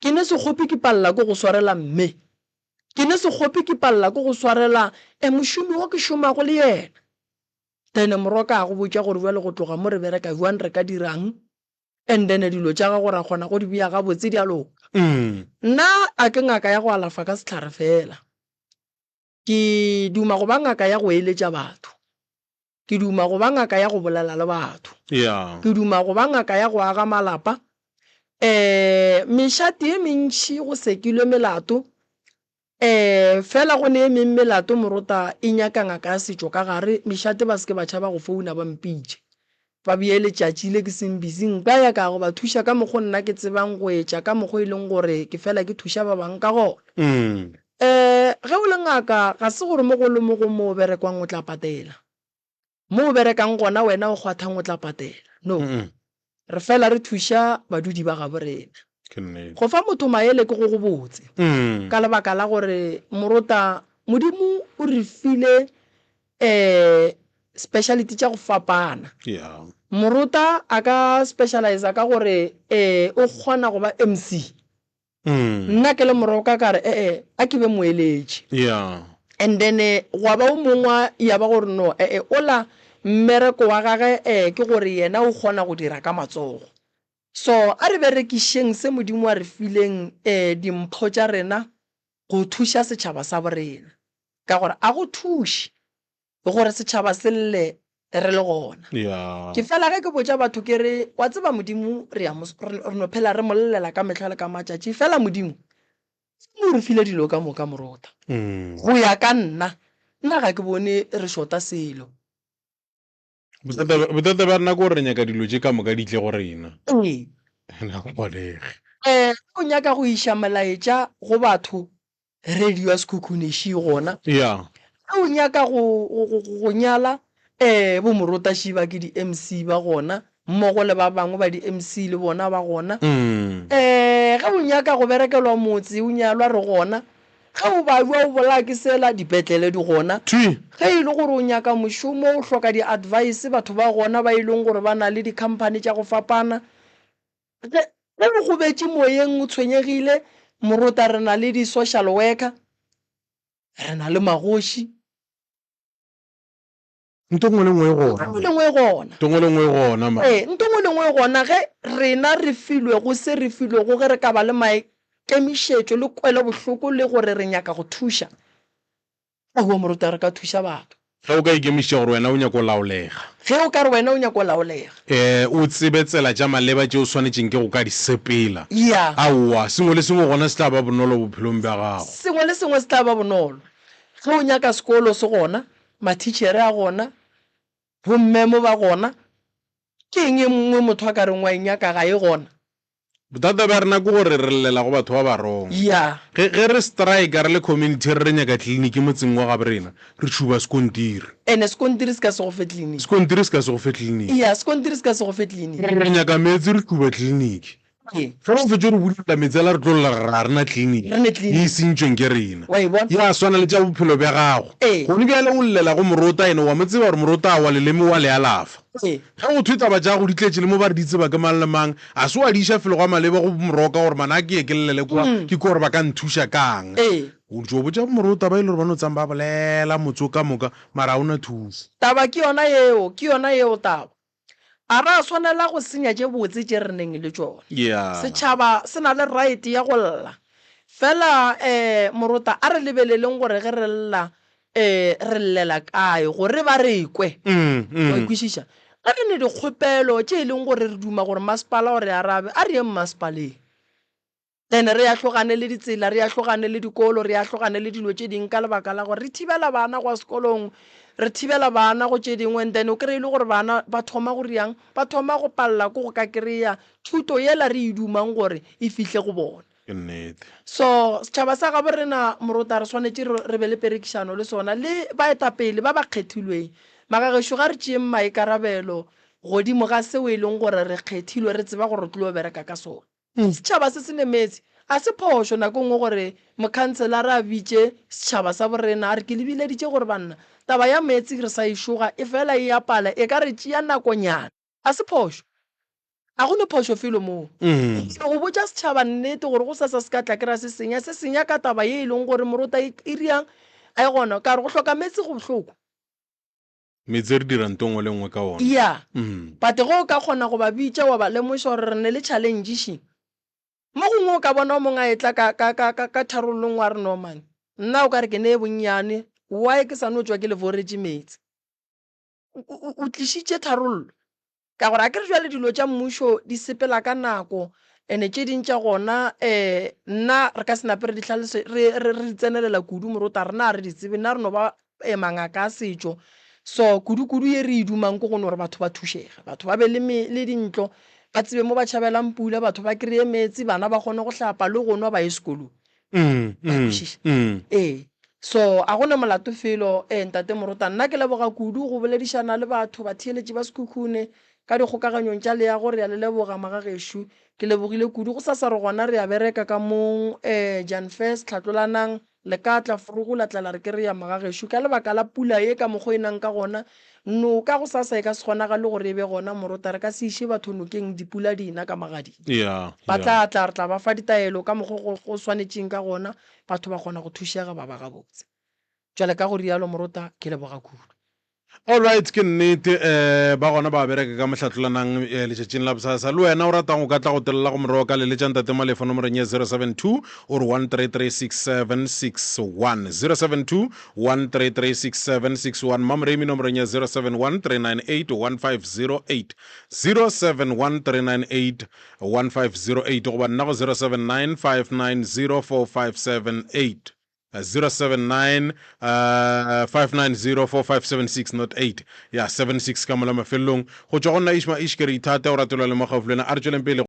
Ke ne sekgopi ke palela ke go swarela mme. Ke ne sekgopi ke palela ke go swarela e mošomi wo ke šomago le yena. Then Moroka a go botša gore bjale go tloga mo re bereka bjang re ka dirang and then dilo tša gago ra kgona go di bea gabotse di a loka. Nna a ke ngaka ya go alafa ka sehlare fela. Ke duma go ba ngaka ya go eletša batho. Ke duma go ba ngaka ya go bolela le batho. Yeah. Ke duma go ba ngaka ya go aga malapa. Um mešate ye mentši go sekilwe melato, um fela go ne e meng melato morota e nyaka ngaka ya setšo ka gare, mešate ba se ke ba tšhaba go founa ba mpitše. Ba bee letšatši le ke seng busy, nka ya ka go ba thuša ka mokgo nna ke tsebang go etša ka mokgo e leng gore ke fela ke thuša ba bang ka gona. Um ge o le ngaka ga se gore mo go le mo go mo o berekwang o tla patela. Mo o berekang gona wena o kgwathang o tla patela. No. Re fela re thuša badudi ba gabo rena. Ke nnete. Go fa motho maele ke go go botse. Ka lebaka la gore morota Modimo o re file um speciality tša go fapana. Yeah. Morota a ka specializer ka gore um o kgona go ba MC. Nna ke le moroka ka re, E-e, a ke be moeletši. Yeah. And then gwa ba o mongwe ya ba gore no, e-e, ola mmereko wa gage e ke gore yena o kgona go dira ka matsogo. So a re berekišeng se Modimo a re fileng e dimpho tša rena go thuša setšhaba sa borena. Ka gore a go thuše gore setšhaba se lle re le gona. Yeah. Ke fela ge ke botša batho ke re, wa tseba Modimo re a mo, re, re no phela re mo llela ka mehla le ka matšatši, fela Modimo, Modimo o re file dilo ka moka morota. Go ya ka nna, nna ga ke bone re šota selo. Bothata, bothata bja rena ke gore re nyaka dilo tše ka moka di tle go rena. Ee. And ga go kgonege. Ge o nyaka go iša molaetša go batho, radio ya Sekhukhune še gona. Yeah. Ge o nyaka go, go, go, go nyala, eh, bo Morota Šiba ke di-MC ba gona, mmogo le ba bangwe ba di-MC le bona ba gona. Eh, ge o nyaka go berekelwa motse, o nyalwa, re gona. Ge o babja o bolaya ke sela, dipetlele di gona. Thwi. Ge e le gore o nyaka mošomo, o hloka di-advice, batho ba gona ba e leng gore ba na le di-company tša go fapana. Ge, ge o gobetše moyeng, o tshwenyegile, morota re na le di-social worker, re na le magoši. Nto nngwe le nngwe e gona. Nto nngwe le nngwe e gona. Nto nngwe le nngwe e gona, ma. Ee, nto nngwe le nngwe e gona. Ge rena re filwego se re filwego, ge re ka ba le maikemišetšo le kwelobohloko le gore re nyaka go thuša, aowa moruta, re ka thuša batho. Ge o ka ikemišetša gore wena o nyaka go laolega. Ge o ka re wena o nyaka go laolega. Ee, o tsebe tsela tša maleba tše o swanetšeng ke go ka di sepela. Ya. Aowa, sengwe le sengwe gona se tla ba bonolo bophelong bja gago. Sengwe le sengwe se tla ba bonolo. Ge o nyaka sekolo se gona, Mathitšhere a gona, bomme mo ba gona, ke eng e nngwe motho a ka reng wa e nyaka ga e gona? Bothata bja rena ke gore re llela go batho ba ba wrong. Ya. Ge, ge re strike re le community re re nyaka tleliniki motseng wa gabo rena, re tšhuba sekontiri. Ene sekontiri se ka se go fe tleliniki. Sekontiri se ka se go fe tleliniki. Ya, sekontiri se ka se go fe tleliniki. Re nyaka meetse re tšhuba tleliniki. Ee. Ge ba fetša go re bulela meetse ala re tlo lla re re ga re na tleliniki Re ne tleliniki. ye e sentšweng ke rena. Wa e bona? Ya swana le tša bophelo bja gago. Ee. Gone bjale o llela go morota ene wa mo tseba gore morota wa leleme wa le alafa. Ee. Ge go thwe taba tša gago di tletše le mo ba re di tseba ke mang le mang, a se wa di iša felo ga maleba go moroka gore man a ke ye ke llele kwa ke kwe gore ba ka nthuša kang. Ee. O tšo botša morota ba e le gore ba no tsama ba bolela motse o ka moka mara ga o na thušo. Taba ke yona yeo, ke yona yeo taba. A ra swanela go senya tše botse tše re neng le tšona. Yeah. Setšhaba se na le right ya go lla. Fela eh morota a re lebeleleng gore ge re lla eh re llela kae gore ba re kwe. Wa kwešiša? Ge re ne dikgopelo tše e leng gore re duma gore masepala o re arabe, a re yeng masepaleng. Then re ahlogane le ditsela, re ahlogane le dikolo, re ahlogane le dilo tše ding ka lebaka la gore re thibela bana go ya sekolong, re thibela bana go tše dingwe and then o kry-e le gore bana ba thoma go riang, ba thoma go palela ke go ka kry-a thuto yela re e dumang gore e fihle go bona. Ke nnete. So setšhaba sa gabo rena morota re swanetše re, re be le perekišano le sona le baetapele ba ba kgethilweng. Magagešo ga re tšeeng maikarabelo godimo ga seo e leng gore re kgethilwe re tseba gore re tlo bereka ka sona. Setšhaba se se ne meetse. A se phošo nako e nngwe gore mokhanselara a bitše setšhaba sa borena a re ke le bileditše gore banna taba ya meetse re sa e šoga e fela e a pala e ka re tšea nakonyana. A se phošo. A go ne phošo felo moo. Go go botša setšhaba nnete gore gosasa se ka tla ke ra se senya, se senya ka taba ye e leng gore morota e riang a e gona. Ka re go hloka meetse go bohloko. Meetse re dira nto nngwe le nngwe ka ona. Ya. But ge o ka kgona go ba bitša wa ba lemoša gore re ne le challenge še. Mo gongwe o ka bona o mongwe a etla ka, ka, ka, ka, ka tharollong wa re no man, nna o ka re ke ne bonnyane, why ke sa no tšwa ke le voretše meetse. O, o, o tlišitše tharollo. Ka gore akere bjale dilo tša mmušo di sepela ka nako, ene tše ding tša gona um nna re ka se nape re di hlalose, re, re, re di tsenelela kudu morota rena ga re di tsebe, nna re no ba um mangaka a setšo. So kudu-kudu ye re e dumang ke go no re batho ba thušege, batho ba be le, me, le dintlo, ba tsebe mo ba tšhabelang pula, batho ba kry-e meetse, bana ba kgone go hlapa le go nwa ba ye sekolong. Wa kwešiša? Ee. So, a go na molato felo, ee, Ntate Morota. Nna ke leboga kudu go boledišana le batho, batheeletši ba Sekhukhune, ka dikgokaganyong tša leago. Re a le leboga, magagešo. Ke lebogile kudu. Gosasa re gona, re a bereka ka mo, ee, Jan First, Tlhatlolanang, Le ka tla forogo la tla la re ke re ya magagešo. Ka lebaka la pula ye ka mokgo e nang ka gona, noka gosasa e ka se kgonagale gore e be gona, Morota. Re ka se iše batho nokeng dipula di ena ka magadima. Ya, Ba ya. tla tla, re tla ba fa ditaelo ka mokgo go, go swanetšeng ka gona, batho ba kgona go thušega ba ba gabotse. Bjale ka go rialo, Morota, ke leboga kudu. Alright, ke nnete um ba gona ba bereka ka mohlatlolanang eh, letšatšing la bosasa. Le wena o ratang o ka tla go telela go moroka leletša ntate Malefo nomorong ye 072 o re 1336761 072 1336761 Mamoremi nomorong ya 071 398 1508 071 398 1508 goba nna go 079 590 4578. 079 590 4576 not 8 ya 76 ka mola mafelelong go tšwa go nna Ishma Ish ke re ithate o ratelwa le mo gaufi le wena a re tšweleng pele.